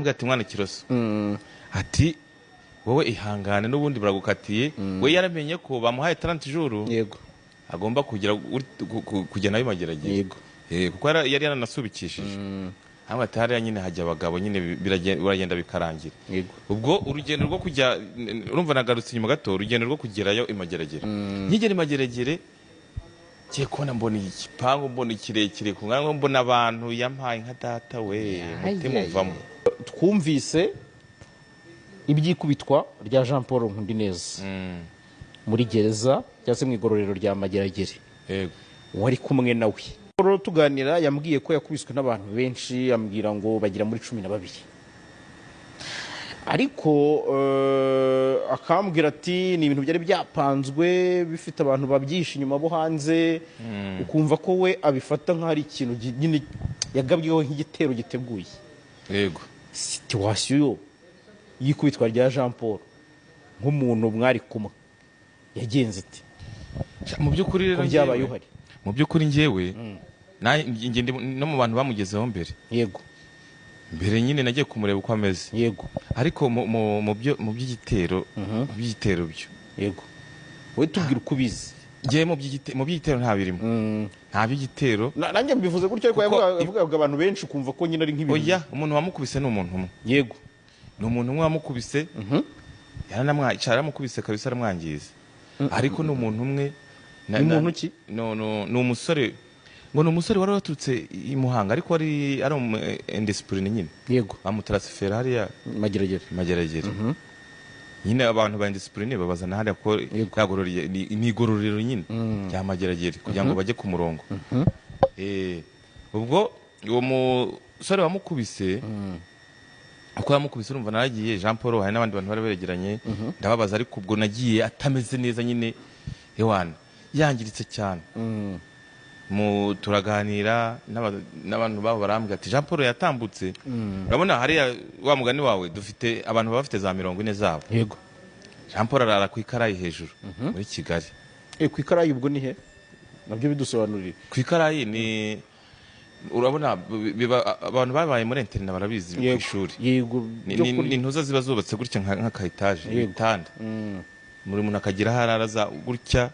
Ati: "Mwana Kiroso," ati, "wowe ihangane, n'ubundi baragukatiye." We yaramenye ko bamuhaye 30 jours, agomba kugira kujya nayo Mageragere. Kuko yari yaranasubikishije hamwe, ati: "Hariya nyine hajya abagabo nyine, biragenda bikarangira." Ubwo urugendo rwo kujya, urumva nagarutse inyuma gato, urugendo rwo kugerayo i Mageragere, nkigera i Mageragere ngiye kubona mbona igipangu, mbona kirekire ku mwana, mbona abantu, yampaye nka data we, umutima uvamo. Twumvise iby'ikubitwa rya Jean Paul Nkundineza muri gereza cyangwa se mu igororero rya Mageragere. Wari kumwe nawe. Paul tuganira yambwiye ko yakubiswe n'abantu benshi, ambwira ngo bagera muri 12, ariko akambwira ati ni ibintu byari byapanzwe, bifite abantu babyihishe inyuma bo hanze, ukumva ko we abifata nk'aho ari ikintu nyine yagabweho nk'igitero giteguye. Situation y'ikubitwa rya Jean Paul, nk'umuntu mwari kumwe, yagenze ite? Mu by'ukuri rero Ko byabaye njyewe- uhari? Mu by'ukuri njyewe njye ndi no mu bantu bamugezeho mbere. Mbere nyine nagiye kumureba uko ameze. Ariko mu by'igitero byo, Yego, wowe tubwira uko ubizi. Njyewe mu by'igitero nta birimo, nta by'igitero. Nanjye mbivuze gutyo, ariko yavugaga abantu benshi, ukumva ko nyine ari nk'ibintu. Oya, umuntu wamukubise ni umuntu umwe. Ni umuntu umwe wamukubise, yaramukubise kabisa, aramwangiza, ariko ni umuntu umwe. Ni muntu ki? No, no, ni umusore, ngo ni umusore wari waturutse i Muhanga, ariko wari ari umu indiscipliné nyine. Bamutransfera hariya Mageragere. Mageragere nyine, abantu ba indiscipliné babazana hariya ko ni igororero nyine rya Mageragere kugira ngo bajye ku murongo. Ubwo uwo musore wamukubise, uko yamukubise, urumva naragiye, Jean Paul, hari n'abandi bantu bari begeranye, ndababaza, ariko ubwo nagiye atameze neza nyine, ewana yangiritse cyane. Mu turaganira n'abantu babo, barambwira ati Jean Paul yatambutse. Urabona hariya wa mugani wawe, dufite abantu baba bafite za 40 zabo. Jean Paul arara ku ikarayi hejuru muri Kigali. Ku ikarayi ubwo ni he? Nabyo bidusobanurire. Ku ikarayi ni, urabona abantu babaye muri internat barabizi, ku ishuri. Byo Ni intuza ziba zubatse gutya nk'aka etaje, ibitanda, buri muntu akagira aho arara gutya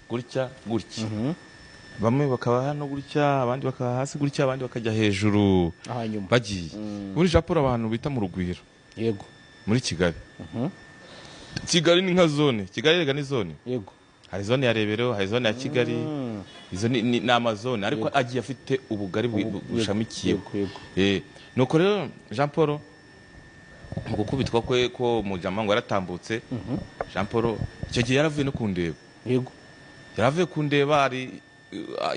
gutya gutya, bamwe bakaba hano gutya, abandi bakaba hasi gutya, abandi bakajya hejuru. Hanyuma Bagiye muri Jean Paul, abantu bita mu Rugwiro muri Kigali. Kigali ni nka zone, Kigali rega ni zone. Hari zone ya Rebero, hari zone ya Kigali, izo ni amazone, ariko agiye afite ubugari bushamikiyeho. yego yego Nuko rero Jean Paul mu gukubitwa kwe, ko mujama ngo yaratambutse, Jean Paul icyo gihe yaravuye no kundeba. Yaravuye kundeba, ari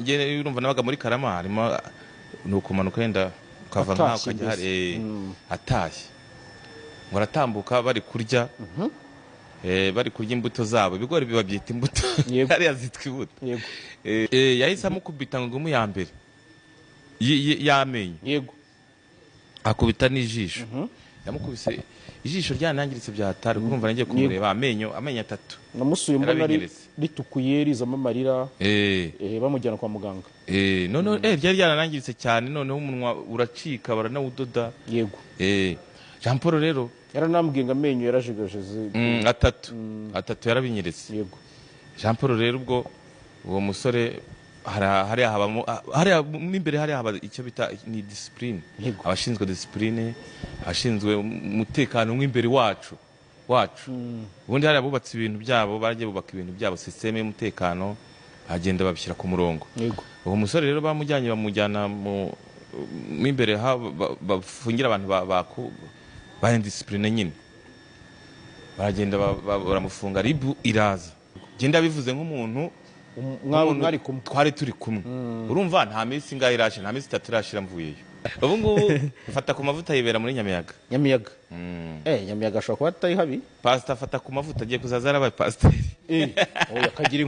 njye urumva nabaga muri Karama, harimo ni ukumanuka wenda ukava nkaho Atashye ukajya hari mbese. Atashye ngo aratambuka bari kurya, bari kurya imbuto zabo, ibigori bibabyita imbuto, hariya zitwa imbuto. Yahise amukubita ngo ngumu ya mbere y'amenyo, akubita n'ijisho, yamukubise ijisho ryanangiritse bya hatari, urumva nagiye kumureba amenyo atatu. Namusuye mbona ari Yarabinyeretse. ritukuye, rizamo amarira, bamujyana kwa muganga. Noneho ryari ryaranangiritse cyane, noneho umunwa uracika, baranawudoda. Jean Paul rero Yaranambwiye ngo amenyo yarajegajeze. Atatu yarabinyeretse. Jean Paul rero, ubwo uwo musore hariya habamo, hariya mo imbere hariya haba icyo bita ni discipline. Abashinzwe discipline, abashinzwe umutekano w'imbere wacu, ubundi hariya bubatse ibintu byabo, baragiye bubaka ibintu byabo, système y'umutekano, bagenda babishyira ku murongo. Uwo musore rero bamujyanye, bamujyana mu imbere bafungira abantu ba indiscipliné nyine, baragenda baramufunga, RIB iraza. Genda bivuze nk'umuntu Mwari kumwe. Twari turi kumwe. Urumva nta minsi ingahe irashira, nta minsi 3 irashira mvuyeyo. Ubu ngubu mfata ku mavuta yibera muri Nyamiyaga. Nyamiyaga. Nyamiyaga ashobora kuba atari habi. Pasita afata ku mavuta agiye kuzaza yarabaye pasiteri. Oya, akagira